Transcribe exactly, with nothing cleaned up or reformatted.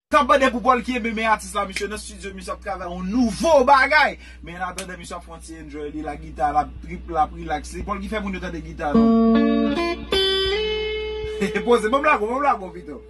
K ap mande pou Polky, ebyen men atis la, misye nan studio, misye ap travay yon nouvo bagay. Men an atandan, misye ap fè yon ti enjoy li, la gita, l ap trip, l ap relax. Se Polky fè moun yo tande gita, non. Poze, ban m lago, ban m lago pito.